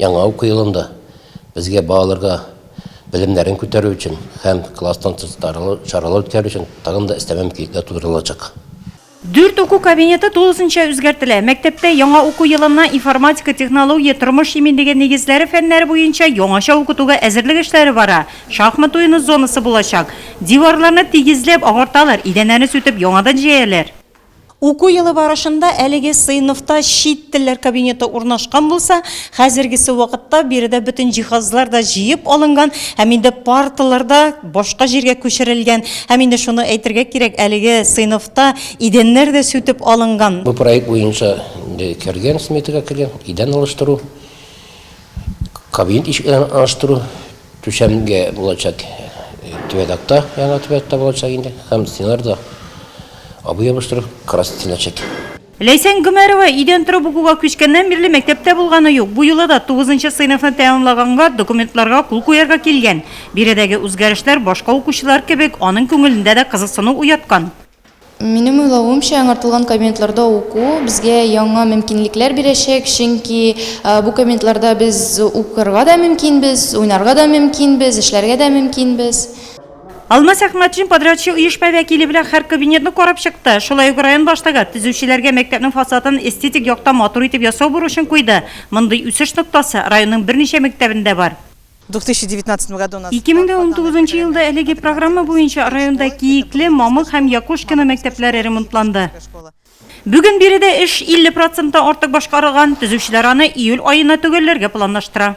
Яңа уку елында безгә балаларга белемнәрен күтәрү өчен һәм класстан тыш чаралар үткәрү өчен тагын да өстәмә мөмкинлекләр тудырылачак. Дүрт уку кабинеты тулысынча үзгәртелә. Мәктәптә яңа уку елына информатика, технология, тормыш иминлеге нигезләре фәннәре буенча яңача укытуга әзерлек эшләре бара. Шахмат уены зонасы булачак. Диварларны тигезләп агарталар, идәннәрне сүтеп яңадан җәяләр. Уку елы барышында әлеге сыйныфта чит телләр кабинеты урнашкан булса, хәзергесе вакытта биредә бөтен җиһазлар да җыеп алынган һәм инде парталар да башка җиргә күчерелгән. Һәм инде шуны әйтергә кирәк, әлеге сыйныфта идәннәр дә сүтеп алынган. Бу проект буенча инде кергән, сметага кергән, идән алыштыру, кабинет ишекләрен алыштыру, Түшәмгә булачак түбәтакта, яңа түбәтакта булачак инде, һәм стеналар да обой ябыштырып, красить ителәчәк. Ләйсән Гомәрова өйдән торып укуга күчкәннән бирле мәктәптә булганы юк. Бу юлы да тугызынчы сыйныфны тәмамлаганга документларга кул куярга килгән. Биредәге үзгәрешләр башка укучылар кебек аның күңелендә дә кызыксыну уяткан. Минем уйлавымча, яңартылган кабинетларда уку безгә яңа мөмкинлекләр бирәчәк, чөнки бу кабинетларда без укырга да мөмкинбез, уйнарга да мөмкинбез, эшләргә дә мөмкинбез. Алмаз Әхмәтшин подрядчы оешма вәкиле белән һәр кабинетны карап чыкты. Шулай ук район башлыгы төзүчеләргә мәктәпнең фасадын эстетик яктан матур итеп ясау бурычын куйды. Мондый үсеш ноктасы районның берничә мәктәбендә бар. 2019 елда әлеге программа буенча районда Киекле, Мамык һәм Якушкино мәктәпләре ремонтланды. Бүген биредә эш 50 проценттан артык башкарылган, төзүчеләр аны июль аена төгәлләргә планлаштыра.